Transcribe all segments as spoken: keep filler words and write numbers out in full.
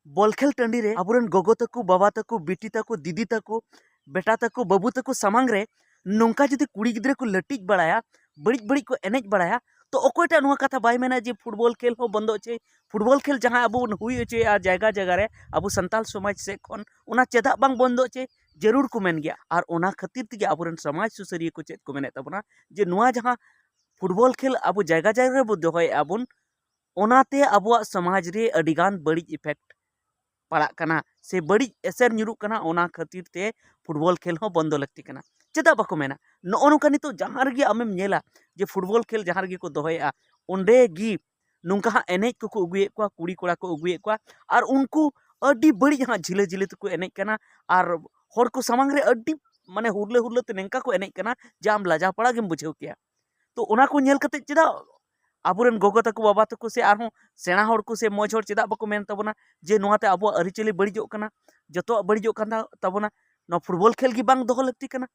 ᱵᱚᱞ ᱠᱷᱮᱞ ᱴᱟᱺᱰᱤ ᱨᱮ ᱟᱵᱚᱨᱮᱱ ᱜᱚᱜᱚ ᱛᱟᱠᱚ, ᱵᱟᱵᱟ ᱛᱟᱠᱚ, ᱵᱤᱴᱤ ᱛᱟᱠᱚ, ᱫᱤᱫᱤ ᱛᱟᱠᱚ, ᱵᱮᱴᱟ ᱛᱟᱠᱚ, ᱵᱟᱹᱵᱩ ᱛᱟᱠᱚ ᱥᱟᱢᱟᱝ ᱨᱮ ᱱᱚᱝᱠᱟ ᱡᱩᱫᱤ ᱠᱩᱲᱤ ᱜᱤᱫᱽᱨᱟᱹ ᱠᱚ ᱞᱟᱹᱴᱤᱡ ᱵᱟᱲᱟᱭᱟ, ᱵᱟᱹᱲᱤᱡ ᱵᱟᱹᱲᱤᱡ ᱠᱚ ᱮᱱᱮᱡ ᱵᱟᱲᱟᱭᱟ, ᱛᱚ ᱚᱠᱚᱭᱴᱟᱜ ᱱᱚᱣᱟ ᱠᱟᱛᱷᱟ ᱵᱟᱭ ᱢᱮᱱᱟ ᱡᱮ ᱯᱷᱩᱴᱵᱚᱞ ᱠᱷᱮᱞ ᱦᱚᱸ ᱵᱚᱱᱫᱚ ᱦᱚᱪᱚᱭ? ᱯᱷᱩᱴᱵᱚᱞ ᱠᱷᱮᱞ ᱡᱟᱦᱟᱸ ᱟᱵᱚ ᱵᱚᱱ ᱦᱩᱭ ᱦᱚᱪᱚᱭᱮᱫᱼᱟ ᱡᱟᱭᱜᱟ ᱡᱟᱭᱜᱟ ᱨᱮ ᱟᱵᱚ ᱥᱟᱱᱛᱟᱞ ᱥᱚᱢᱟᱡᱽ ᱥᱮᱫ ᱠᱷᱚᱱ, ᱚᱱᱟ ᱪᱮᱫᱟᱜ ᱵᱟᱝ ᱵᱚᱱᱫᱚ ᱦᱚᱪᱚᱭ? ᱡᱟᱹᱨᱩᱲ ᱠᱚ ᱢᱮᱱ ᱜᱮᱭᱟ᱾ ᱟᱨ ᱚᱱᱟ ᱠᱷᱟᱹᱛᱤᱨ ᱛᱮᱜᱮ ᱟᱵᱚᱨᱮᱱ ᱥᱚᱢᱟᱡᱽ ᱥᱩᱥᱟᱹᱨᱤᱭᱟᱹ ᱠᱚ ᱪᱮᱫ ᱠᱚ ᱢᱮᱱᱮᱫ ᱛᱟᱵᱚᱱᱟ, ᱡᱮ ᱱᱚᱣᱟ ᱡᱟᱦᱟᱸ ᱯᱷᱩᱴᱵᱚᱞ ᱠᱷᱮᱞ ᱟᱵᱚ ᱡᱟᱭᱜᱟ ᱡᱟᱭᱜᱟ ᱨᱮᱵᱚ ᱫᱚᱦᱚᱭᱮᱫᱼᱟ ᱵᱚᱱ, ᱚᱱᱟᱛᱮ ᱟᱵᱚᱣᱟᱜ ᱥᱚᱢᱟᱡᱽ ᱨᱮ ᱟᱹᱰᱤᱜᱟᱱ ᱵᱟᱹᱲᱤᱡ ᱤᱯᱷᱮᱠᱴ ᱯᱟᱲᱟᱜ ᱠᱟᱱᱟ ᱥᱮ ᱵᱟᱹᱲᱤᱡ ᱮᱥᱮᱨ ᱧᱩᱨᱩᱜ ᱠᱟᱱᱟ, ᱚᱱᱟ ᱠᱷᱟᱹᱛᱤᱨ ᱛᱮ ᱯᱷᱩᱴᱵᱚᱞ ᱠᱷᱮᱞ ᱦᱚᱸ ᱵᱚᱱᱫᱚ ᱞᱟᱹᱠᱛᱤ ᱠᱟᱱᱟ᱾ ᱪᱮᱫᱟᱜ ᱵᱟᱠᱚ ᱢᱮᱱᱟ? ᱱᱚᱜᱼᱚ ᱱᱚᱝᱠᱟ ᱱᱤᱛᱚᱜ ᱡᱟᱦᱟᱸ ᱨᱮᱜᱮ ᱟᱢᱮᱢ ᱧᱮᱞᱟ ᱡᱮ ᱯᱷᱩᱴᱵᱚᱞ ᱠᱷᱮᱞ ᱡᱟᱦᱟᱸ ᱨᱮᱜᱮ ᱠᱚ ᱫᱚᱦᱚᱭᱮᱫᱼᱟ, ᱚᱸᱰᱮ ᱜᱮ ᱱᱚᱝᱠᱟ ᱦᱟᱸᱜ ᱮᱱᱮᱡ ᱠᱚᱠᱚ ᱟᱹᱜᱩᱭᱮᱫ ᱠᱚᱣᱟ, ᱠᱩᱲᱤ ᱠᱚᱲᱟ ᱠᱚ ᱟᱹᱜᱩᱭᱮᱫ ᱠᱚᱣᱟ, ᱟᱨ ᱩᱱᱠᱩ ᱟᱹᱰᱤ ᱵᱟᱹᱲᱤᱡ ᱦᱟᱸᱜ ᱡᱷᱤᱞᱟᱹ ᱡᱷᱤᱞᱟᱹ ᱛᱮᱠᱚ ᱮᱱᱮᱡ ᱠᱟᱱᱟ, ᱟᱨ ᱦᱚᱲ ᱠᱚ ᱥᱟᱢᱟᱝ ᱨᱮ ᱟᱹᱰᱤ ᱢᱟᱱᱮ ᱦᱩᱨᱞᱟᱹ ᱦᱩᱨᱞᱟᱹ ᱛᱮ ᱱᱚᱝᱠᱟ ᱠᱚ ᱮᱱᱮᱡ ᱠᱟᱱᱟ ᱡᱮ ᱟᱢ ᱞᱟᱡᱟᱣ ᱯᱟᱲᱟ ᱜᱮᱢ ᱵᱩᱡᱷᱟᱹᱣ ᱠᱮᱭᱟ᱾ ᱛᱚ ᱚᱱᱟ ᱠᱚ ᱧᱮᱞ ᱠᱟᱛᱮ ᱪᱮᱫᱟᱜ ᱟᱵᱚᱨᱮᱱ ᱜᱚᱜᱚ ᱛᱟᱠᱚ, ᱵᱟᱵᱟ ᱛᱟᱠᱚ ᱥᱮ ᱟᱨᱦᱚᱸ ᱥᱮᱬᱟ ᱦᱚᱲ ᱠᱚ ᱥᱮ ᱢᱚᱡᱽ ᱦᱚᱲ ᱪᱮᱫᱟᱜ ᱵᱟᱠᱚ ᱢᱮᱱ ᱛᱟᱵᱚᱱᱟ ᱡᱮ ᱱᱚᱣᱟᱛᱮ ᱟᱵᱚᱣᱟᱜ ᱟᱹᱨᱤᱪᱟᱹᱞᱤ ᱵᱟᱹᱲᱤᱡᱚᱜ ᱠᱟᱱᱟ, ᱡᱚᱛᱚᱣᱟᱜ ᱵᱟᱹᱲᱤᱡᱚᱜ ᱠᱟᱱ ᱛᱟ-, ᱛᱟᱵᱚᱱᱟ, ᱱᱚᱣᱟ ᱯᱷᱩᱴᱵᱚᱞ ᱠᱷᱮᱞ ᱜᱮ ᱵᱟᱝ ᱫᱚᱦᱚ ᱞᱟᱹᱠᱛᱤ ᱠᱟᱱᱟ?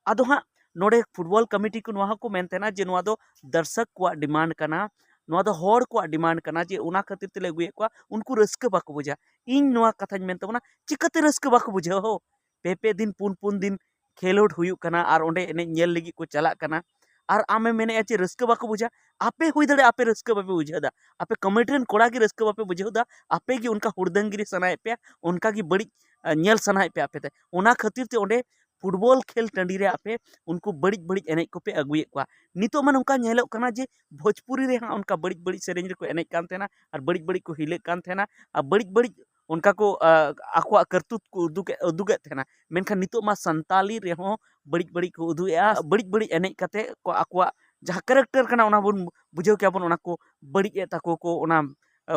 ᱟᱫᱚ ᱦᱟᱸᱜ ᱱᱚᱰᱮ ᱯᱷᱩᱴᱵᱚᱞ ᱠᱚᱢᱤᱴᱤ ᱠᱚ ᱱᱚᱣᱟ ᱦᱚᱸᱠᱚ ᱢᱮᱱ ᱛᱟᱦᱮᱱᱟ ᱡᱮ ᱱᱚᱣᱟ ᱫᱚ ᱫᱚᱨᱥᱚᱠ ᱠᱚᱣᱟᱜ ᱰᱤᱢᱟᱱᱰ ᱠᱟᱱᱟ, ᱱᱚᱣᱟ ᱫᱚ ᱦᱚᱲ ᱠᱚᱣᱟᱜ ᱰᱤᱢᱟᱱᱰ ᱠᱟᱱᱟ, ᱡᱮ ᱚᱱᱟ ᱠᱷᱟᱹᱛᱤᱨ ᱛᱮᱞᱮ ᱟᱹᱜᱩᱭᱮᱫ ᱠᱚᱣᱟ, ᱩᱱᱠᱩ ᱨᱟᱹᱥᱠᱟᱹ ᱵᱟᱠᱚ ᱵᱩᱡᱟ᱾ ᱤᱧ ᱱᱚᱣᱟ ᱠᱟᱛᱷᱟᱧ ᱢᱮᱱ ᱛᱟᱵᱚᱱᱟ, ᱪᱤᱠᱟᱹᱛᱮ ᱨᱟᱹᱥᱠᱟᱹ ᱵᱟᱠᱚ ᱵᱩᱡᱷᱟᱹᱣᱟ ᱦᱳ? ᱯᱮ ᱯᱮ ᱫᱤᱱ, ᱯᱩᱱ ᱯᱩᱱ ᱫᱤᱱ ᱠᱷᱮᱞᱳᱰ ᱦᱩᱭᱩᱜ ᱠᱟᱱᱟ ᱟᱨ ᱚᱸᱰᱮ ᱮᱱᱮᱡ ᱧᱮᱞ ᱞᱟᱹᱜᱤᱫ ᱠᱚ ᱪᱟᱞᱟᱜ ᱠᱟᱱᱟ, ᱟᱨ ᱟᱢᱮᱢ ᱢᱮᱱᱮᱫᱼᱟ ᱡᱮ ᱨᱟᱹᱥᱠᱟᱹ ᱵᱟᱠᱚ ᱵᱩᱡᱟ? ᱟᱯᱮ ᱦᱩᱭ ᱫᱟᱲᱮᱭᱟᱜᱼᱟ ᱟᱯᱮ ᱨᱟᱹᱥᱠᱟᱹ ᱵᱟᱯᱮ ᱵᱩᱡᱷᱟᱹᱣ ᱮᱫᱟ, ᱟᱯᱮ ᱠᱚᱢᱤᱴᱤ ᱨᱮᱱ ᱠᱚᱲᱟ ᱜᱮ ᱨᱟᱹᱥᱠᱟᱹ ᱵᱟᱯᱮ ᱵᱩᱡᱷᱟᱹᱣ ᱮᱫᱟ, ᱟᱯᱮ ᱜᱮ ᱚᱱᱠᱟ ᱦᱩᱲᱫᱟᱹᱝᱜᱤᱨᱤ ᱥᱟᱱᱟᱭᱮᱫ ᱯᱮᱭᱟ, ᱚᱱᱠᱟ ᱜᱮ ᱵᱟᱹᱲᱤᱡ, ᱟᱸ, ᱧᱮᱞ ᱥᱟᱱᱟᱭᱮᱫ ᱯᱮᱭᱟ ᱟᱯᱮ ᱛᱮ᱾ ᱚᱱᱟ ᱠᱷᱟᱹᱛᱤᱨ ᱛᱮ ᱚᱸᱰᱮ ᱯᱷᱩᱴᱵᱚᱞ ᱠᱷᱮᱞ ᱴᱟᱺᱰᱤ ᱨᱮ ᱟᱯᱮ ᱩᱱᱠᱩ ᱵᱟᱹᱲᱤᱡ ᱵᱟᱹᱲᱤᱡ ᱮᱱᱮᱡ ᱠᱚᱯᱮ ᱟᱹᱜᱩᱭᱮᱫ ᱠᱚᱣᱟ᱾ ᱱᱤᱛᱚᱜ ᱢᱟ ᱱᱚᱝᱠᱟ ᱧᱮᱞᱚᱜ ᱠᱟᱱᱟ ᱡᱮ ᱵᱷᱳᱡᱽᱯᱩᱨᱤ ᱨᱮ ᱦᱟᱸᱜ ᱚᱱᱠᱟ ᱵᱟᱹᱲᱤᱡ ᱵᱟᱹᱲᱤᱡ ᱥᱮᱨᱮᱧ ᱨᱮᱠᱚ ᱮᱱᱮᱡ ᱠᱟᱱ ᱛᱟᱦᱮᱱᱟ ᱟᱨ ᱵᱟᱹᱲᱤᱡ ᱵᱟᱹᱲᱤᱡ ᱠᱚ ᱦᱤᱞᱟᱹᱜ ᱠᱟᱱ ᱛᱟᱦᱮᱱᱟ ᱟᱨ ᱵᱟᱹᱲᱤᱡ ᱵᱟᱹᱲᱤᱡ ᱚᱱᱠᱟ ᱠᱚ, ᱟ, ᱟᱠᱚᱣᱟᱜ ᱠᱟᱹᱨᱛᱩᱛ ᱠᱚ ᱩᱫᱩᱜ, ᱩᱫᱩᱜᱮᱫ ᱛᱟᱦᱮᱱᱟ᱾ ᱢᱮᱱᱠᱷᱟᱱ ᱱᱤᱛᱚᱜ ᱢᱟ ᱥᱟᱱᱛᱟᱞᱤ ᱨᱮᱦᱚᱸ ᱵᱟᱹᱲᱤᱡ ᱵᱟᱹᱲᱤᱡ ᱠᱚ ᱩᱫᱩᱜᱮᱫᱼᱟ, ᱵᱟᱹᱲᱤᱡ ᱵᱟᱹᱲᱤᱡ ᱮᱱᱮᱡ ᱠᱟᱛᱮ ᱠᱚ ᱟᱠᱚᱣᱟᱜ ᱡᱟᱦᱟᱸ ᱠᱮᱨᱮᱠᱴᱟᱨ ᱠᱟᱱᱟ ᱚᱱᱟ ᱵᱚᱱ ᱵᱩᱡᱷᱟᱹᱣ ᱠᱮᱭᱟ ᱵᱚᱱ, ᱚᱱᱟ ᱠᱚ ᱵᱟᱹᱲᱤᱡ ᱮᱫ ᱛᱟᱠᱚ ᱠᱚ, ᱚᱱᱟ, ᱟ,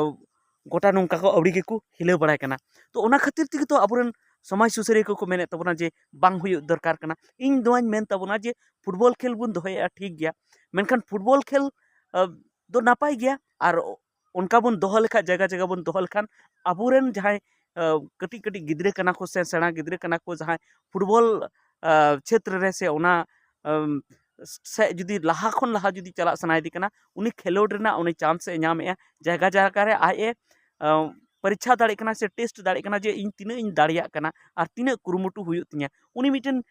ᱜᱚᱴᱟ ᱱᱚᱝᱠᱟ ᱠᱚ ᱟᱹᱣᱲᱤ ᱜᱮᱠᱚ ᱦᱤᱞᱟᱹᱣ ᱵᱟᱲᱟᱭ ᱠᱟᱱᱟ᱾ ᱛᱚ ᱚᱱᱟ ᱠᱷᱟᱹᱛᱤᱨ ᱛᱮᱜᱮ ᱛᱚ ᱟᱵᱚᱨᱮᱱ ᱥᱚᱢᱟᱡᱽ ᱥᱩᱥᱟᱹᱨᱤᱭᱟᱹ ᱠᱚᱠᱚ ᱢᱮᱱᱮᱫ ᱛᱟᱵᱚᱱᱟ ᱡᱮ ᱵᱟᱝ ᱦᱩᱭᱩᱜ ᱫᱚᱨᱠᱟᱨ ᱠᱟᱱᱟ᱾ ᱤᱧ ᱱᱚᱣᱟᱧ ᱢᱮᱱ ᱛᱟᱵᱚᱱᱟ ᱡᱮ ᱯᱷᱩᱴᱵᱚᱞ ᱠᱷᱮᱞ ᱵᱚᱱ ᱫᱚᱦᱚᱭᱮᱫᱼᱟ ᱴᱷᱤᱠ ᱜᱮᱭᱟ, ᱢᱮᱱᱠᱷᱟᱱ ᱯᱷᱩᱴᱵᱚᱞ ᱠᱷᱮᱞ, ᱟ, ᱫᱚ ᱱᱟᱯᱟᱭ ᱜᱮᱭᱟ, ᱟᱨ ᱚᱱᱠᱟ ᱵᱚᱱ ᱫᱚᱦᱚ ᱞᱮᱠᱷᱟᱱ, ᱡᱟᱭᱜᱟ ᱡᱟᱭᱜᱟ ᱵᱚᱱ ᱫᱚᱦᱚ ᱞᱮᱠᱷᱟᱱ ᱟᱵᱚᱨᱮᱱ ᱡᱟᱦᱟᱸᱭ, ᱟ, ᱠᱟᱹᱴᱤᱡ ᱠᱟᱹᱴᱤᱡ ᱜᱤᱫᱽᱨᱟᱹ ᱠᱟᱱᱟ ᱠᱚ ᱥᱮ ᱥᱮᱬᱟ ᱜᱤᱫᱽᱨᱟᱹ ᱠᱟᱱᱟ ᱠᱚ ᱡᱟᱦᱟᱸᱭ ᱯᱷᱩᱴᱵᱚᱞ, ᱟ, ᱪᱷᱮᱛᱨᱚ ᱨᱮ ᱥᱮ ᱚᱱᱟ, ᱟᱢ, ᱥᱮᱫ ᱡᱩᱫᱤ ᱞᱟᱦᱟ ᱠᱷᱚᱱ ᱞᱟᱦᱟ ᱡᱩᱫᱤ ᱪᱟᱞᱟᱜ ᱥᱟᱱᱟᱭᱮᱫᱮ ᱠᱟᱱᱟ, ᱩᱱᱤ ᱠᱷᱮᱞᱳᱰ ᱨᱮᱱᱟᱜ ᱩᱱᱤ ᱪᱟᱱᱥ ᱮ ᱧᱟᱢᱮᱜᱼᱟ᱾ ᱡᱟᱭᱜᱟ ᱡᱟᱭᱜᱟ ᱨᱮ ᱟᱡ ᱮ, ᱟᱢ, ᱯᱚᱨᱤᱠᱠᱷᱟ ᱫᱟᱲᱮᱭᱟᱜ ᱠᱟᱱᱟ ᱥᱮ ᱴᱮᱥᱴ ᱫᱟᱲᱮᱭᱟᱜ ᱠᱟᱱᱟ ᱡᱮ ᱤᱧ ᱛᱤᱱᱟᱹᱜ ᱤᱧ ᱫᱟᱲᱮᱭᱟᱜ ᱠᱟᱱᱟ ᱟᱨ ᱛᱤᱱᱟᱹᱜ ᱠᱩᱨᱩᱢᱩᱴᱩ ᱦᱩᱭᱩᱜ ᱛᱤᱧᱟ᱾ ᱩᱱᱤ ᱢᱤᱫᱴᱮᱱ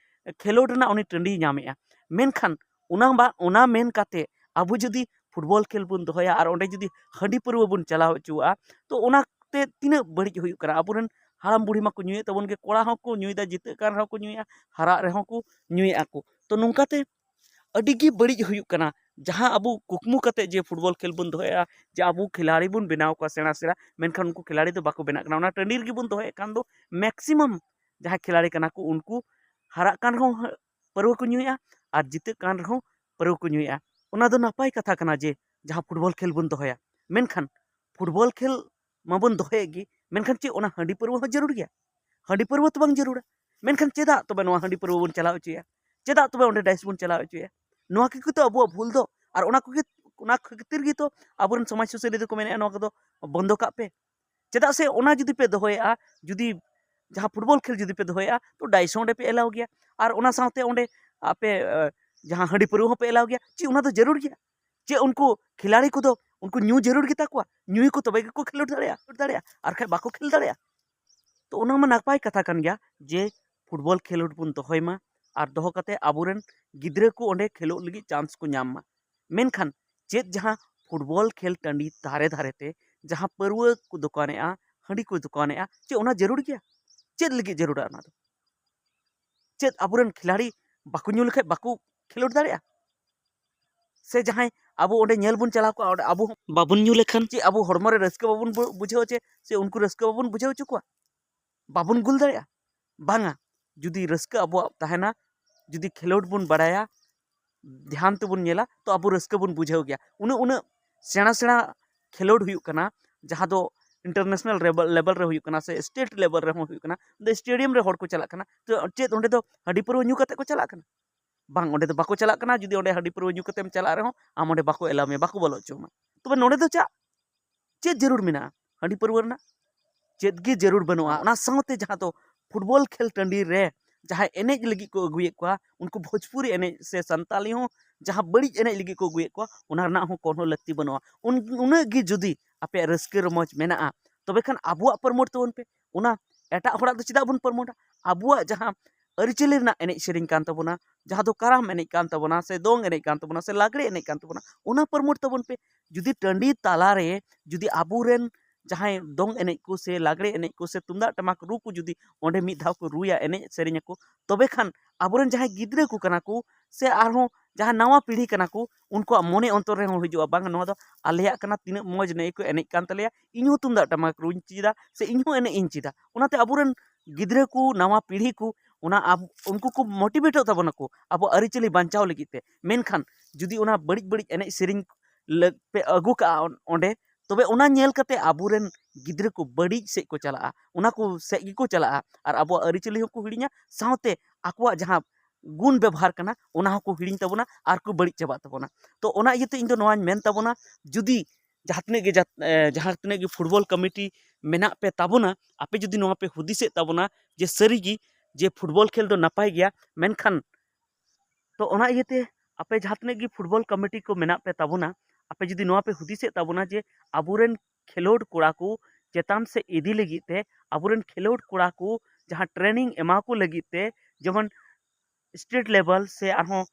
ᱠᱷᱮᱞᱳᱰ ᱨᱮᱱᱟᱜ ᱩᱱᱤ ᱴᱟᱺᱰᱤᱭ ᱧᱟᱢᱮᱜᱼᱟ᱾ ᱢᱮᱱᱠᱷᱟᱱ ᱚᱱᱟ ᱵᱟ-, ᱚᱱᱟ ᱢᱮᱱ ᱠᱟᱛᱮ ᱟᱵᱚ ᱡᱩᱫᱤ ᱯᱷᱩᱴᱵᱚᱞ ᱠᱷᱮᱞ ᱵᱚᱱ ᱫᱚᱦᱚᱭᱟ ᱟᱨ ᱚᱸᱰᱮ ᱡᱩᱫᱤ ᱦᱟᱺᱰᱤ ᱯᱟᱹᱨᱣᱟᱹ ᱵᱚᱱ ᱪᱟᱞᱟᱣ ᱦᱚᱪᱚᱣᱟᱜᱼᱟ, ᱛᱚ ᱚᱱᱟᱛᱮ ᱛᱤᱱᱟᱹᱜ ᱵᱟᱹᱲᱤᱡ ᱦᱩᱭᱩᱜ ᱠᱟᱱᱟ᱾ ᱟᱵᱚᱨᱮᱱ ᱦᱟᱲᱟᱢ ᱵᱩᱲᱦᱤ ᱢᱟᱠᱚ ᱧᱩᱭᱮᱫ ᱛᱟᱵᱚᱱ ᱜᱮ, ᱠᱚᱲᱟ ᱦᱚᱸᱠᱚ ᱧᱩᱭᱮᱫᱟ, ᱡᱤᱛᱟᱹᱜ ᱠᱟᱱ ᱨᱮᱦᱚᱸ ᱠᱚ ᱧᱩᱭᱮᱫᱼᱟ, ᱦᱟᱨᱟᱜ ᱨᱮᱦᱚᱸ ᱠᱚ ᱧᱩᱭᱮᱫᱼᱟ ᱠᱚ᱾ ᱛᱚ ᱱᱚᱝᱠᱟᱛᱮ ᱟᱹᱰᱤ ᱜᱮ ᱵᱟᱹᱲᱤᱡ ᱦᱩᱭᱩᱜ ᱠᱟᱱᱟ᱾ ᱡᱟᱦᱟᱸ ᱟᱵᱚ ᱠᱩᱠᱢᱩ ᱠᱟᱛᱮ ᱡᱮ ᱯᱷᱩᱴᱵᱚᱞ ᱠᱷᱮᱞ ᱵᱚᱱ ᱫᱚᱦᱚᱭᱟ, ᱡᱮ ᱟᱵᱚ ᱠᱷᱤᱞᱟᱲᱤ ᱵᱚᱱ ᱵᱮᱱᱟᱣ ᱠᱚᱣᱟ ᱥᱮᱬᱟ ᱥᱮᱬᱟ, ᱢᱮᱱᱠᱷᱟᱱ ᱩᱱᱠᱩ ᱠᱷᱤᱞᱟᱲᱤ ᱫᱚ ᱵᱟᱠᱚ ᱵᱮᱱᱟᱜ ᱠᱟᱱᱟ᱾ ᱚᱱᱟ ᱴᱟᱺᱰᱤ ᱨᱮᱜᱮ ᱵᱚᱱ ᱫᱚᱦᱚᱭᱮᱫ ᱠᱷᱟᱱ ᱫᱚ ᱢᱮᱠᱥᱤᱢᱟᱢ ᱡᱟᱦᱟᱸᱭ ᱠᱷᱤᱞᱟᱲᱤ ᱠᱟᱱᱟ ᱠᱚ, ᱩᱱᱠᱩ ᱦᱟᱨᱟᱜ ᱠᱟᱱ ᱨᱮᱦᱚᱸ ᱯᱟᱹᱨᱣᱟᱹ ᱠᱚ ᱧᱩᱭᱮᱫᱼᱟ ᱟᱨ ᱡᱤᱛᱟᱹᱜ ᱠᱟᱱ ᱨᱮᱦᱚᱸ ᱯᱟᱹᱨᱣᱟᱹ ᱠᱚ ᱧᱩᱭᱮᱫᱼᱟ᱾ ᱚᱱᱟ ᱫᱚ ᱱᱟᱯᱟᱭ ᱠᱟᱛᱷᱟ ᱠᱟᱱᱟ ᱡᱮ ᱡᱟᱦᱟᱸ ᱯᱷᱩᱴᱵᱚᱞ ᱠᱷᱮᱞ ᱵᱚᱱ ᱫᱚᱦᱚᱭᱟ, ᱢᱮᱱᱠᱷᱟᱱ ᱯᱷᱩᱴᱵᱚᱞ ᱠᱷᱮᱞ ᱢᱟᱵᱚᱱ ᱫᱚᱦᱚᱭᱮᱫ ᱜᱮ, ᱢᱮᱱᱠᱷᱟᱱ ᱪᱮᱫ ᱚᱱᱟ ᱦᱟᱺᱰᱤ ᱯᱟᱹᱨᱣᱟᱹ ᱦᱚᱸ ᱡᱟᱹᱨᱩᱲ ᱜᱮᱭᱟ? ᱦᱟᱺᱰᱤ ᱯᱟᱹᱨᱣᱟᱹ ᱛᱚ ᱵᱟᱝ ᱡᱟᱹᱨᱩᱲᱟ᱾ ᱢᱮᱱᱠᱷᱟᱱ ᱪᱮᱫᱟᱜ ᱛᱚᱵᱮ ᱱᱚᱣᱟ ᱦᱟᱺᱰᱤ ᱯᱟᱹᱨᱣᱟᱹ ᱵᱚᱱ ᱪᱟᱞᱟᱣ ᱦᱚᱪᱚᱭᱟ? ᱪᱮᱫᱟᱜ ᱛᱚᱵᱮ ᱚᱸᱰᱮ ᱰᱟᱭᱤᱥ ᱵᱚᱱ ᱪᱟᱞᱟᱣ ᱦᱚᱪᱚᱭᱟ? ᱱᱚᱣᱟ ᱠᱚᱜᱮ ᱛᱚ ᱟᱵᱚᱣᱟᱜ ᱵᱷᱩᱞ ᱫᱚ᱾ ᱟᱨ ᱚᱱᱟ ᱠᱚᱜᱮ, ᱚᱱᱟ ᱠᱷᱟᱹᱛᱤᱨ ᱜᱮᱛᱚ ᱟᱵᱚᱨᱮᱱ ᱥᱚᱢᱟᱡᱽ ᱥᱩᱥᱟᱹᱨᱤᱭᱟᱹ ᱫᱚᱠᱚ ᱢᱮᱱᱮᱫᱼᱟ ᱱᱚᱣᱟ ᱠᱚᱫᱚ ᱵᱚᱱᱫᱚ ᱠᱟᱜ ᱯᱮ᱾ ᱪᱮᱫᱟᱜ ᱥᱮ ᱚᱱᱟ ᱡᱩᱫᱤ ᱯᱮ ᱫᱚᱦᱚᱭᱮᱫᱼᱟ, ᱡᱩᱫᱤ ᱡᱟᱦᱟᱸ ᱯᱷᱩᱴᱵᱚᱞ ᱠᱷᱮᱞ ᱡᱩᱫᱤ ᱯᱮ ᱫᱚᱦᱚᱭᱮᱫᱼᱟ, ᱛᱚ ᱰᱟᱭᱤᱥ ᱦᱚᱸ ᱚᱸᱰᱮ ᱯᱮ ᱮᱞᱟᱣ ᱜᱮᱭᱟ᱾ ᱟᱨ ᱚᱱᱟ ᱥᱟᱶᱛᱮ ᱚᱸᱰᱮ ᱟᱯᱮ, ᱮ, ᱡᱟᱦᱟᱸ ᱦᱟᱺᱰᱤ ᱯᱟᱹᱨᱣᱟᱹ ᱦᱚᱸᱯᱮ ᱮᱞᱟᱣ ᱜᱮᱭᱟ᱾ ᱪᱮᱫ ᱚᱱᱟ ᱫᱚ ᱡᱟᱹᱨᱩᱲ ᱜᱮᱭᱟ? ᱪᱮᱫ ᱩᱱᱠᱩ ᱠᱷᱤᱞᱟᱲᱤ ᱠᱚᱫᱚ ᱩᱱᱠᱩ ᱧᱩ ᱡᱟᱹᱨᱩᱲ ᱜᱮᱛᱟ ᱠᱚᱣᱟ? ᱧᱩᱭᱟᱠᱚ ᱛᱚᱵᱮ ᱜᱮᱠᱚ ᱠᱷᱮᱞᱳᱰ ᱫᱟᱲᱮᱭᱟᱜᱼᱟ, ᱫᱟᱲᱮᱭᱟᱜᱼᱟ, ᱟᱨ ᱠᱷᱟᱡ ᱵᱟᱠᱚ ᱠᱷᱮᱞ ᱫᱟᱲᱮᱭᱟᱜᱼᱟ᱾ ᱛᱚ ᱚᱱᱟ ᱢᱟ ᱱᱟᱯᱟᱭ ᱠᱟᱛᱷᱟ ᱠᱟᱱ ᱜᱮᱭᱟ ᱡᱮ ᱯᱷᱩᱴᱵᱚᱞ ᱠᱷᱮᱞᱳᱰ ᱵᱚᱱ ᱫᱚᱦᱚᱭ ᱢᱟ, ᱟᱨ ᱫᱚᱦᱚ ᱠᱟᱛᱮ ᱟᱵᱚᱨᱮᱱ ᱜᱤᱫᱽᱨᱟᱹ ᱠᱚ ᱚᱸᱰᱮ ᱠᱷᱮᱞᱳᱜ ᱞᱟᱹᱜᱤᱫ ᱪᱟᱱᱥ ᱠᱚ ᱧᱟᱢ ᱢᱟ᱾ ᱢᱮᱱᱠᱷᱟᱱ ᱪᱮᱫ ᱡᱟᱦᱟᱸ ᱯᱷᱩᱴᱵᱚᱞ ᱠᱷᱮᱞ ᱴᱟᱺᱰᱤ ᱫᱷᱟᱨᱮ ᱫᱷᱟᱨᱮ ᱛᱮ ᱡᱟᱦᱟᱸ ᱯᱟᱹᱨᱣᱟᱹ ᱠᱚ ᱫᱚᱠᱟᱱᱮᱜᱼᱟ, ᱦᱟᱺᱰᱤ ᱠᱚ ᱫᱚᱠᱟᱱᱮᱜᱼᱟ, ᱪᱮᱫ ᱚᱱᱟ ᱡᱟᱹᱨᱩᱲ ᱜᱮᱭᱟ? ᱪᱮᱫ ᱞᱟᱹᱜᱤᱫ ᱡᱟᱹᱨᱩᱲᱟ ᱚᱱᱟ ᱫᱚ? ᱪᱮᱫ ᱟᱵᱚᱨᱮᱱ ᱠᱷᱤᱞᱟᱲᱤ ᱵᱟᱠᱚ ᱧᱩ ᱞᱮᱠᱷᱟᱡ ᱵᱟᱠᱚ ᱠᱷᱮᱞᱳᱰ ᱫᱟᱲᱮᱭᱟᱜᱼᱟ? ᱥᱮ ᱡᱟᱦᱟᱸᱭ ᱟᱵᱚ ᱚᱸᱰᱮ ᱧᱮᱞ ᱵᱚᱱ ᱪᱟᱞᱟᱣ ᱠᱚᱜᱼᱟ, ᱚᱸᱰᱮ ᱟᱵᱚ ᱦᱚᱸ ᱵᱟᱵᱚᱱ ᱧᱩ ᱞᱮᱠᱷᱟᱱ ᱪᱮᱫ ᱟᱵᱚ ᱦᱚᱲᱢᱚ ᱨᱮ ᱨᱟᱹᱥᱠᱟᱹ ᱵᱟᱵᱚᱱ ᱵᱩ-, ᱵᱩᱡᱷᱟᱹᱣᱟ ᱪᱮ, ᱥᱮ ᱩᱱᱠᱩ ᱨᱟᱹᱥᱠᱟᱹ ᱵᱟᱵᱚᱱ ᱵᱩᱡᱷᱟᱹᱣ ᱦᱚᱪᱚ ᱠᱚᱣᱟ? ᱵᱟᱵᱚᱱ ᱜᱳᱞ ᱫᱟᱲᱮᱭᱟᱜᱼᱟ? ᱵᱟᱝᱟ᱾ ᱡᱩᱫᱤ ᱨᱟᱹᱥᱠᱟᱹ ᱟᱵᱚᱣᱟᱜ ᱛᱟᱦᱮᱱᱟ, ᱡᱩᱫᱤ ᱠᱷᱮᱞᱳᱰ ᱵᱚᱱ ᱵᱟᱲᱟᱭᱟ, ᱫᱷᱮᱭᱟᱱ ᱛᱮᱵᱚᱱ ᱧᱮᱞᱟ, ᱛᱚ ᱟᱵᱚ ᱨᱟᱹᱥᱠᱟᱹ ᱵᱚᱱ ᱵᱩᱡᱷᱟᱹᱣ ᱜᱮᱭᱟ᱾ ᱩᱱᱟᱹᱜ, ᱩᱱᱟᱹᱜ ᱥᱮᱬᱟ ᱥᱮᱬᱟ ᱠᱷᱮᱞᱳᱰ ᱦᱩᱭᱩᱜ ᱠᱟᱱᱟ, ᱡᱟᱦᱟᱸ ᱫᱚ international level, level ᱨᱮ ᱦᱩᱭᱩᱜ ᱠᱟᱱᱟ ᱥᱮ state level ᱨᱮᱦᱚᱸ ᱦᱩᱭᱩᱜ ᱠᱟᱱᱟ, ᱚᱸᱰᱮ stadium ᱨᱮ ᱦᱚᱲ ᱠᱚ ᱪᱟᱞᱟᱜ ᱠᱟᱱᱟ᱾ ᱛᱚ ᱪᱮᱫ ᱚᱸᱰᱮ ᱫᱚ ᱦᱟᱺᱰᱤ ᱯᱟᱹᱨᱣᱟᱹ ᱧᱩ ᱠᱟᱛᱮ ᱠᱚ ᱪᱟᱞᱟᱜ ᱠᱟᱱᱟ? ᱵᱟᱝ, ᱚᱸᱰᱮ ᱫᱚ ᱵᱟᱠᱚ ᱪᱟᱞᱟᱜ ᱠᱟᱱᱟ᱾ ᱡᱩᱫᱤ ᱚᱸᱰᱮ ᱦᱟᱺᱰᱤ ᱯᱟᱹᱨᱣᱟᱹ ᱧᱩ ᱠᱟᱛᱮᱢ ᱪᱟᱞᱟᱜ ᱨᱮᱦᱚᱸ, ᱟᱢ ᱚᱸᱰᱮ ᱵᱟᱠᱚ ᱮᱞᱟᱣ ᱢᱮᱭᱟ, ᱵᱟᱠᱚ ᱵᱚᱞᱚ ᱦᱚᱪᱚ ᱟᱢᱟ᱾ ᱛᱚᱵᱮ ᱱᱚᱸᱰᱮ ᱫᱚ ᱪᱟᱜ, ᱪᱮᱫ ᱡᱟᱹᱨᱩᱲ ᱢᱮᱱᱟᱜᱼᱟ ᱦᱟᱺᱰᱤ ᱯᱟᱹᱨᱣᱟᱹ ᱨᱮᱱᱟᱜ? ᱪᱮᱫ ᱜᱮ ᱡᱟᱹᱨᱩᱲ ᱵᱟᱹᱱᱩᱜᱼᱟ᱾ ᱚᱱᱟ ᱥᱟᱶᱛᱮ ᱡᱟᱦᱟᱸ ᱫᱚ ᱯᱷᱩᱴᱵᱚᱞ ᱠᱷᱮᱞ ᱴᱟᱺᱰᱤ ᱨᱮ ᱡᱟᱦᱟᱸᱭ ᱮᱱᱮᱡ ᱞᱟᱹᱜᱤᱫ ᱠᱚ ᱟᱹᱜᱩᱭᱮᱫ ᱠᱚᱣᱟ, ᱩᱱᱠᱩ ᱵᱷᱳᱡᱽᱯᱩᱨᱤ ᱮᱱᱮᱡ ᱥᱮ ᱥᱟᱱᱛᱟᱞᱤ ᱦᱚᱸ ᱡᱟᱦᱟᱸ ᱵᱟᱹᱲᱤᱡ ᱮᱱᱮᱡ ᱞᱟᱹᱜᱤᱫ ᱠᱚ ᱟᱹᱜᱩᱭᱮᱫ ᱠᱚᱣᱟ, ᱚᱱᱟ ᱨᱮᱱᱟᱜ ᱦᱚᱸ ᱠᱳᱱᱳ ᱞᱟᱹᱠᱛᱤ ᱵᱟᱹᱱᱩᱜᱼᱟ᱾ ᱩᱱ-, ᱩᱱᱟᱹᱜ ᱜᱮ ᱡᱩᱫᱤ ᱟᱯᱮᱭᱟᱜ ᱨᱟᱹᱥᱠᱟᱹ ᱨᱚᱢᱚᱡᱽ ᱢᱮᱱᱟᱜᱼᱟ, ᱛᱚᱵᱮ ᱠᱷᱟᱱ ᱟᱵᱚᱣᱟᱜ ᱯᱨᱚᱢᱳᱴ ᱛᱟᱵᱚᱱ ᱯᱮ᱾ ᱚᱱᱟ ᱮᱴᱟᱜ ᱦᱚᱲᱟᱜ ᱫᱚ ᱪᱮᱫᱟᱜ ᱵᱚᱱ ᱯᱨᱚᱢᱳᱴᱟ? ᱟᱵᱚᱣᱟᱜ ᱡᱟᱦᱟᱸ ᱟᱹᱨᱤᱪᱟᱹᱞᱤ ᱨᱮᱱᱟᱜ ᱮᱱᱮᱡ ᱥᱮᱨᱮᱧ ᱠᱟᱱ ᱛᱟᱵᱚᱱᱟ, ᱡᱟᱦᱟᱸ ᱫᱚ ᱠᱟᱨᱟᱢ ᱮᱱᱮᱡ ᱠᱟᱱ ᱛᱟᱵᱚᱱᱟ, ᱥᱮ ᱫᱚᱝ ᱮᱱᱮᱡ ᱠᱟᱱ ᱛᱟᱵᱚᱱᱟ, ᱥᱮ ᱞᱟᱜᱽᱲᱮ ᱮᱱᱮᱡ ᱠᱟᱱ ᱛᱟᱵᱚᱱᱟ, ᱚᱱᱟ ᱯᱨᱚᱢᱳᱴ ᱛᱟᱵᱚᱱ ᱯᱮ᱾ ᱡᱩᱫᱤ ᱴᱟᱺᱰᱤ ᱛᱟᱞᱟᱨᱮ ᱡᱩᱫᱤ ᱟᱵᱚᱨᱮᱱ ᱡᱟᱦᱟᱸᱭ ᱫᱚᱝ ᱮᱱᱮᱡ ᱠᱚ ᱥᱮ ᱞᱟᱜᱽᱲᱮ ᱮᱱᱮᱡ ᱠᱚ ᱥᱮ ᱛᱩᱢᱫᱟᱜ ᱴᱟᱢᱟᱠ ᱨᱩ ᱠᱚ ᱡᱩᱫᱤ ᱚᱸᱰᱮ ᱢᱤᱫ ᱫᱷᱟᱣ ᱠᱚ ᱨᱩᱭᱟ, ᱮᱱᱮᱡ ᱥᱮᱨᱮᱧ ᱟᱠᱚ, ᱛᱚᱵᱮ ᱠᱷᱟᱱ ᱟᱵᱚᱨᱮᱱ ᱡᱟᱦᱟᱸᱭ ᱜᱤᱫᱽᱨᱟᱹ ᱠᱚ ᱠᱟᱱᱟ ᱠᱚ ᱥᱮ ᱟᱨᱦᱚᱸ ᱡᱟᱦᱟᱸ ᱱᱟᱣᱟ ᱯᱤᱲᱦᱤ ᱠᱟᱱᱟ ᱠᱚ, ᱩᱱᱠᱩᱣᱟᱜ ᱢᱚᱱᱮ ᱚᱱᱛᱚᱨ ᱨᱮᱦᱚᱸ ᱦᱤᱡᱩᱜᱼᱟ, ᱵᱟᱝ, ᱱᱚᱣᱟ ᱫᱚ ᱟᱞᱮᱭᱟᱜ ᱠᱟᱱᱟ, ᱛᱤᱱᱟᱹᱜ ᱢᱚᱡᱽ ᱱᱮᱜᱼᱮ ᱠᱚ ᱮᱱᱮᱡ ᱠᱟᱱ ᱛᱟᱞᱮᱭᱟ, ᱤᱧᱦᱚᱸ ᱛᱩᱢᱫᱟᱜ ᱴᱟᱢᱟᱠ ᱨᱩᱧ ᱪᱮᱫᱟ ᱥᱮ ᱤᱧᱦᱚᱸ ᱮᱱᱮᱡ ᱤᱧ ᱪᱮᱫᱟ᱾ ᱚᱱᱟᱛᱮ ᱟᱵᱚᱨᱮᱱ ᱜᱤᱫᱽᱨᱟᱹ ᱠᱚ, ᱱᱟᱣᱟ ᱯᱤᱲᱦᱤ ᱠᱚ, ᱚᱱᱟ ᱟᱵ-, ᱩᱱᱠᱩ ᱠᱚ ᱢᱳᱴᱤᱵᱷᱮᱴᱚᱜ ᱛᱟᱵᱚᱱᱟᱠᱚ ᱟᱵᱚ ᱟᱹᱨᱤᱪᱟᱹᱞᱤ ᱵᱟᱧᱪᱟᱣ ᱞᱟᱹᱜᱤᱫ ᱛᱮ᱾ ᱢᱮᱱᱠᱷᱟᱱ ᱡᱩᱫᱤ ᱚᱱᱟ ᱵᱟᱹᱲᱤᱡ ᱵᱟᱹᱲᱤᱡ ᱮᱱᱮᱡ ᱥᱮᱨᱮᱧ ᱞᱟᱹᱜ-, ᱯᱮ ᱟᱹᱜᱩ ᱠᱟᱜᱼᱟ ᱚᱱ-, ᱚᱸᱰᱮ, ᱛᱚᱵᱮ ᱚᱱᱟ ᱧᱮᱞ ᱠᱟᱛᱮ ᱟᱵᱚᱨᱮᱱ ᱜᱤᱫᱽᱨᱟᱹ ᱠᱚ ᱵᱟᱹᱲᱤᱡ ᱥᱮᱫ ᱠᱚ ᱪᱟᱞᱟᱜᱼᱟ, ᱚᱱᱟ ᱠᱚ ᱥᱮᱫ ᱜᱮᱠᱚ ᱪᱟᱞᱟᱜᱼᱟ, ᱟᱨ ᱟᱵᱚᱣᱟᱜ ᱟᱹᱨᱤᱪᱟᱹᱞᱤ ᱦᱚᱸᱠᱚ ᱦᱤᱲᱤᱧᱟ, ᱥᱟᱶᱛᱮ ᱟᱠᱚᱣᱟᱜ ᱡᱟᱦᱟᱸ ᱜᱩᱱ ᱵᱮᱵᱚᱦᱟᱨ ᱠᱟᱱᱟ, ᱚᱱᱟ ᱦᱚᱸᱠᱚ ᱦᱤᱲᱤᱧ ᱛᱟᱵᱚᱱᱟ ᱟᱨ ᱠᱚ ᱵᱟᱹᱲᱤᱡ ᱪᱟᱵᱟᱜ ᱛᱟᱵᱚᱱᱟ᱾ ᱛᱚ, ᱚᱱᱟ ᱤᱭᱟᱹᱛᱮ ᱤᱧ ᱫᱚ ᱱᱚᱣᱟᱧ ᱢᱮᱱ ᱛᱟᱵᱚᱱᱟ, ᱡᱩᱫᱤ ᱡᱟᱦᱟᱸ ᱛᱤᱱᱟᱹᱜ ᱜᱮ ᱡᱟᱛ-, ᱮ, ᱡᱟᱦᱟᱸ ᱛᱤᱱᱟᱹᱜ ᱜᱮ ᱯᱷᱩᱴᱵᱚᱞ ᱠᱚᱢᱤᱴᱤ ᱢᱮᱱᱟᱜ ᱯᱮ ᱛᱟᱵᱚᱱᱟ, ᱟᱯᱮ ᱡᱩᱫᱤ ᱱᱚᱣᱟ ᱯᱮ ᱦᱩᱫᱤᱥᱮᱫ ᱛᱟᱵᱚᱱᱟ ᱡᱮ ᱥᱟᱹᱨᱤᱜᱮ ᱡᱮ ᱯᱷᱩᱴᱵᱚᱞ ᱠᱷᱮᱞ ᱫᱚ ᱱᱟᱯᱟᱭ ᱜᱮᱭᱟ, ᱢᱮᱱᱠᱷᱟᱱ ᱛᱚ, ᱚᱱᱟ ᱤᱭᱟᱹᱛᱮ ᱟᱯᱮ ᱡᱟᱦᱟᱸ ᱛᱤᱱᱟᱹᱜ ᱜᱮ ᱯᱷᱩᱴᱵᱚᱞ ᱠᱚᱢᱤᱴᱤ ᱠᱚ ᱢᱮᱱᱟᱜ ᱯᱮ ᱛᱟᱵᱚᱱᱟ, ᱟᱯᱮ ᱡᱩᱫᱤ ᱱᱚᱣᱟ ᱯᱮ ᱦᱩᱫᱤᱥᱮᱫ ᱛᱟᱵᱚᱱᱟ ᱡᱮ ᱟᱵᱚᱨᱮᱱ ᱠᱷᱮᱞᱳᱰ ᱠᱚᱲᱟ ᱠᱚ ᱪᱮᱛᱟᱱ ᱥᱮᱫ ᱤᱫᱤ ᱞᱟᱹᱜᱤᱫ ᱛᱮ, ᱟᱵᱚᱨᱮᱱ ᱠᱷᱮᱞᱳᱰ ᱠᱚᱲᱟ ᱠᱚ ᱡᱟᱦᱟᱸ ᱴᱨᱮᱱᱤᱝ ᱮᱢᱟ ᱠᱚ ᱞᱟᱹᱜᱤᱫ ᱛᱮ, ᱡᱮᱢᱚᱱ ᱥᱴᱮᱴ ᱞᱮᱵᱮᱞ ᱥᱮ ᱟᱨᱦᱚᱸ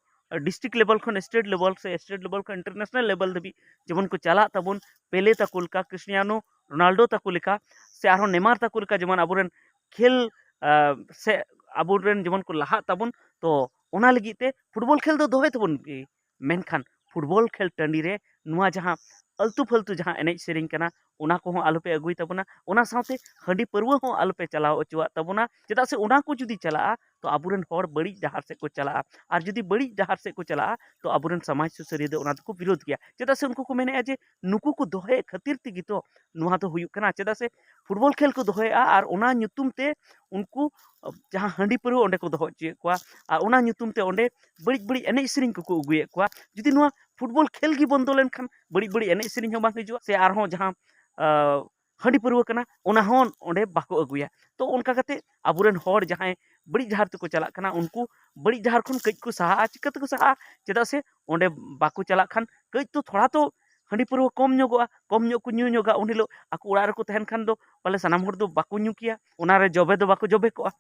ᱰᱤᱥᱴᱨᱤᱠᱴ ᱞᱮᱵᱮᱞ ᱠᱷᱚᱱ ᱥᱴᱮᱴ ᱞᱮᱵᱮᱞ ᱥᱮ ᱥᱴᱮᱴ ᱞᱮᱵᱮᱞ ᱠᱷᱚᱱ ᱤᱱᱴᱟᱨᱱᱮᱥᱱᱟᱞ ᱞᱮᱵᱮᱞ ᱫᱷᱟᱹᱵᱤᱡ ᱡᱮᱢᱚᱱ ᱠᱚ ᱪᱟᱞᱟᱜ ᱛᱟᱵᱚᱱ, ᱯᱮᱞᱮ ᱛᱟᱠᱚ ᱞᱮᱠᱟ, ᱠᱨᱤᱥᱴᱤᱭᱟᱱᱳ ᱨᱳᱱᱟᱞᱰᱳ ᱛᱟᱠᱚ ᱞᱮᱠᱟ, ᱥᱮ ᱟᱨᱦᱚᱸ ᱱᱮᱢᱟᱨ ᱛᱟᱠᱚ ᱞᱮᱠᱟ, ᱡᱮᱢᱚᱱ ᱟᱵᱚᱨᱮᱱ ᱠᱷᱮᱞ, ᱟᱸ, ᱥᱮ ᱟᱵᱚᱨᱮᱱ ᱡᱮᱢᱚᱱ ᱠᱚ ᱞᱟᱦᱟᱜ ᱛᱟᱵᱚᱱ᱾ ᱛᱚ, ᱚᱱᱟ ᱞᱟᱹᱜᱤᱫ ᱛᱮ ᱯᱷᱩᱴᱵᱚᱞ ᱠᱷᱮᱞ ᱫᱚ ᱫᱚᱦᱚᱭ ᱛᱟᱵᱚᱱ ᱯᱮ, ᱢᱮᱱᱠᱷᱟᱱ ᱯᱷᱩᱴᱵᱚᱞ ᱠᱷᱮᱞ ᱴᱟᱺᱰᱤ ᱨᱮ ᱱᱚᱣᱟ ᱡᱟᱦᱟᱸ ᱟᱹᱞᱛᱩ ᱯᱷᱟᱹᱞᱛᱩ ᱡᱟᱦᱟᱸ ᱮᱱᱮᱡ ᱥᱮᱨᱮᱧ ᱠᱟᱱᱟ, ᱚᱱᱟ ᱠᱚᱦᱚᱸ ᱟᱞᱚᱯᱮ ᱟᱹᱜᱩᱭ ᱛᱟᱵᱚᱱᱟ᱾ ᱚᱱᱟ ᱥᱟᱶᱛᱮ ᱦᱟᱺᱰᱤ ᱯᱟᱹᱨᱣᱟᱹ ᱦᱚᱸ ᱟᱞᱚᱯᱮ ᱪᱟᱞᱟᱣ ᱦᱚᱪᱚᱣᱟᱜ ᱛᱟᱵᱚᱱᱟ, ᱪᱮᱫᱟᱜ ᱥᱮ ᱚᱱᱟ ᱠᱚ ᱡᱩᱫᱤ ᱪᱟᱞᱟᱜᱼᱟ, ᱛᱚ ᱟᱵᱚᱨᱮᱱ ᱦᱚᱲ ᱵᱟᱹᱲᱤᱡ ᱰᱟᱦᱟᱨ ᱥᱮᱫ ᱠᱚ ᱪᱟᱞᱟᱜᱼᱟ᱾ ᱟᱨ ᱡᱩᱫᱤ ᱵᱟᱹᱲᱤᱡ ᱰᱟᱦᱟᱨ ᱥᱮᱫ ᱠᱚ ᱪᱟᱞᱟᱜᱼᱟ, ᱛᱚ ᱟᱵᱚᱨᱮᱱ ᱥᱚᱢᱟᱡᱽ ᱥᱩᱥᱟᱹᱨᱤᱭᱟᱹ ᱫᱚ ᱚᱱᱟ ᱫᱚᱠᱚ ᱵᱤᱨᱳᱫᱷ ᱜᱮᱭᱟ, ᱪᱮᱫᱟᱜ ᱥᱮ ᱩᱱᱠᱩ ᱠᱚ ᱢᱮᱱᱮᱫᱼᱟ ᱡᱮ ᱱᱩᱠᱩ ᱠᱚ ᱫᱚᱦᱚᱭᱮᱫ ᱠᱷᱟᱹᱛᱤᱨ ᱛᱮᱜᱮ ᱛᱚ ᱱᱚᱣᱟ ᱫᱚ ᱦᱩᱭᱩᱜ ᱠᱟᱱᱟ, ᱪᱮᱫᱟᱜ ᱥᱮ ᱯᱷᱩᱴᱵᱚᱞ ᱠᱷᱮᱞ ᱠᱚ ᱫᱚᱦᱚᱭᱮᱫᱼᱟ ᱟᱨ ᱚᱱᱟ ᱧᱩᱛᱩᱢ ᱛᱮ ᱩᱱᱠᱩ, ᱟᱸ, ᱡᱟᱦᱟᱸ ᱦᱟᱺᱰᱤ ᱯᱟᱹᱨᱣᱟᱹ ᱚᱸᱰᱮ ᱠᱚ ᱫᱚᱦᱚ ᱦᱚᱪᱚᱭᱮᱫ ᱠᱚᱣᱟ ᱟᱨ ᱚᱱᱟ ᱧᱩᱛᱩᱢ ᱛᱮ ᱚᱸᱰᱮ ᱵᱟᱹᱲᱤᱡ ᱵᱟᱹᱲᱤᱡ ᱮᱱᱮᱡ ᱥᱮᱨᱮᱧ ᱠᱚᱠᱚ ᱟᱹᱜᱩᱭᱮᱫ ᱠᱚᱣᱟ᱾ ᱡᱩᱫᱤ ᱱᱚᱣᱟ ᱯᱷᱩᱴᱵᱚᱞ ᱠᱷᱮᱞ ᱜᱮ ᱵᱚᱱᱫᱚ ᱞᱮᱱᱠᱷᱟᱱ ᱵᱟᱹᱲᱤᱡ ᱵᱟᱹᱲᱤᱡ ᱮᱱᱮᱡ ᱥᱮᱨᱮᱧ ᱦᱚᱸ ᱵᱟᱝ ᱦᱤᱡᱩᱜᱼᱟ, ᱥᱮ ᱟᱨᱦᱚᱸ ᱡᱟᱦᱟᱸ, ᱟᱸ, ᱦᱟᱺᱰᱤ ᱯᱟᱹᱨᱣᱟᱹ ᱠᱟᱱᱟ, ᱚᱱᱟ ᱦᱚᱸ ᱚᱸᱰᱮ ᱵᱟᱠᱚ ᱟᱹᱜᱩᱭᱟ᱾ ᱛᱚ, ᱚᱱᱠᱟ ᱠᱟᱛᱮ ᱟᱵᱚᱨᱮᱱ ᱦᱚᱲ ᱡᱟᱦᱟᱸᱭ ᱵᱟᱹᱲᱤᱡ ᱰᱟᱦᱟᱨ ᱛᱮᱠᱚ ᱪᱟᱞᱟᱜ ᱠᱟᱱᱟ, ᱩᱱᱠᱩ ᱵᱟᱹᱲᱤᱡ ᱰᱟᱦᱟᱨ ᱠᱷᱚᱱ ᱠᱟᱹᱡ ᱠᱚ ᱥᱟᱦᱟᱜᱼᱟ᱾ ᱪᱤᱠᱟᱹ ᱛᱮᱠᱚ ᱥᱟᱦᱟᱜᱼᱟ? ᱪᱮᱫᱟᱜ ᱥᱮ ᱚᱸᱰᱮ ᱵᱟᱠᱚ ᱪᱟᱞᱟᱜ ᱠᱷᱟᱱ ᱠᱟᱹᱡ ᱛᱚ ᱛᱷᱚᱲᱟ ᱛᱚ ᱦᱟᱺᱰᱤ ᱯᱟᱹᱨᱣᱟᱹ ᱠᱚᱢ ᱧᱚᱜᱚᱜᱼᱟ, ᱠᱚᱢ ᱧᱚᱜ ᱠᱚ ᱧᱩ ᱧᱚᱜᱟ, ᱩᱱ ᱦᱤᱞᱳᱜ ᱟᱠᱚ ᱚᱲᱟᱜ ᱨᱮᱠᱚ ᱛᱟᱦᱮᱱ ᱠᱷᱟᱱ ᱫᱚ ᱯᱟᱞᱮ ᱥᱟᱱᱟᱢ ᱦᱚᱲ ᱫᱚ ᱵᱟᱠᱚ ᱧᱩ ᱠᱮᱭᱟ, ᱚᱱᱟᱨᱮ ᱡᱚᱵᱮ ᱫᱚ ᱵᱟᱠᱚ ᱡᱚᱵᱮ ᱠᱚᱜᱼᱟ᱾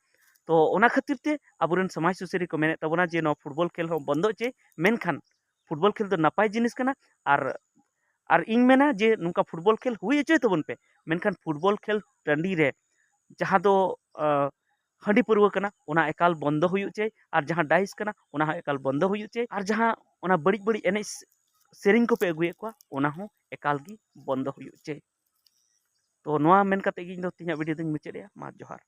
ᱛᱚ ᱚᱱᱟ ᱠᱷᱟᱹᱛᱤᱨ ᱛᱮ ᱟᱵᱚᱨᱮᱱ ᱥᱚᱢᱟᱡᱽ ᱥᱩᱥᱟᱹᱨᱤᱭᱟᱹ ᱠᱚ ᱢᱮᱱᱮᱫ ᱛᱟᱵᱚᱱᱟ ᱡᱮ ᱱᱚᱣᱟ ᱯᱷᱩᱴᱵᱚᱞ ᱠᱷᱮᱞ ᱦᱚᱸ ᱵᱚᱱᱫᱚ ᱦᱚᱪᱚᱭ, ᱢᱮᱱᱠᱷᱟᱱ ᱯᱷᱩᱴᱵᱚᱞ ᱠᱷᱮᱞ ᱫᱚ ᱱᱟᱯᱟᱭ ᱡᱤᱱᱤᱥ ᱠᱟᱱᱟ᱾ ᱟᱨ, ᱟᱨ ᱤᱧ ᱢᱮᱱᱟ ᱡᱮ ᱱᱚᱝᱠᱟ ᱯᱷᱩᱴᱵᱚᱞ ᱠᱷᱮᱞ ᱦᱩᱭ ᱦᱚᱪᱚᱭ ᱛᱟᱵᱚᱱ ᱯᱮ, ᱢᱮᱱᱠᱷᱟᱱ ᱯᱷᱩᱴᱵᱚᱞ ᱠᱷᱮᱞ ᱴᱟᱺᱰᱤ ᱨᱮ ᱡᱟᱦᱟᱸ ᱫᱚ, ᱟᱸ, ᱦᱟᱺᱰᱤ ᱯᱟᱹᱨᱣᱟᱹ ᱠᱟᱱᱟ, ᱚᱱᱟ ᱮᱠᱟᱞ ᱵᱚᱱᱫᱚ ᱦᱩᱭᱩᱜ ᱪᱟᱹᱭ, ᱟᱨ ᱡᱟᱦᱟᱸ ᱰᱟᱭᱤᱥ ᱠᱟᱱᱟ, ᱚᱱᱟ ᱦᱚᱸ ᱮᱠᱟᱞ ᱵᱚᱱᱫᱚ ᱦᱩᱭᱩᱜ ᱪᱟᱹᱭ, ᱟᱨ ᱡᱟᱦᱟᱸ ᱚᱱᱟ ᱵᱟᱹᱲᱤᱡ ᱵᱟᱹᱲᱤᱡ ᱮᱱᱮᱡ ᱥᱮᱨᱮᱧ ᱠᱚᱯᱮ ᱟᱹᱜᱩᱭᱮᱫ ᱠᱚᱣᱟ, ᱚᱱᱟ ᱦᱚᱸ ᱮᱠᱟᱞ ᱜᱮ ᱵᱚᱱᱫᱚ ᱦᱩᱭᱩᱜ ᱪᱟᱹᱭ᱾ ᱛᱚ ᱱᱚᱣᱟ ᱢᱮᱱ ᱠᱟᱛᱮ ᱜᱮ ᱤᱧ ᱫᱚ ᱛᱮᱦᱮᱧᱟᱜ ᱵᱷᱤᱰᱤᱭᱳ ᱫᱚᱧ ᱢᱩᱪᱟᱹᱫ ᱮᱜᱼᱟ᱾ ᱢᱟ ᱡᱚᱦᱟᱨ᱾